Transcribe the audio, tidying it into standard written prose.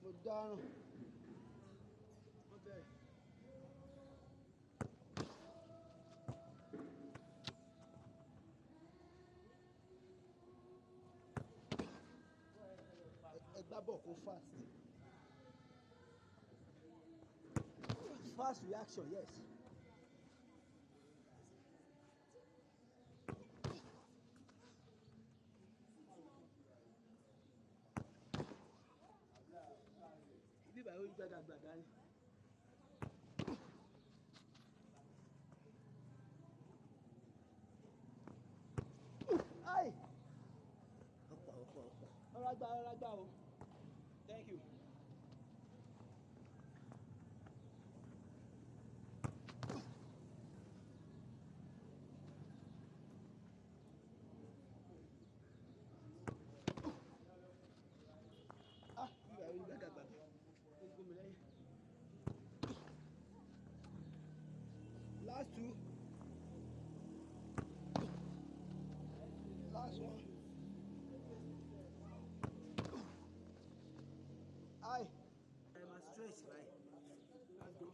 Mo dáràn. Wọ́n bẹ̀rẹ̀. Ẹ gbá bọ̀ kó fast. Fast reaction, yes. Ibi ìbàwọ̀ orí gbàdàgbàdà ni. Ai! Ọ̀pọ̀ ọ̀pọ̀ ọ̀pọ̀. Ọ̀rọ̀ àgbà, ọ̀rọ̀ àgbà o. Thank you. Ah, ibi ìbàwọ̀ orí gbàdàgbàdà. Ó ń gún mi lẹ́yìn. Last two. Last one. Aye. Ẹ máa stretch báyìí. Let's go.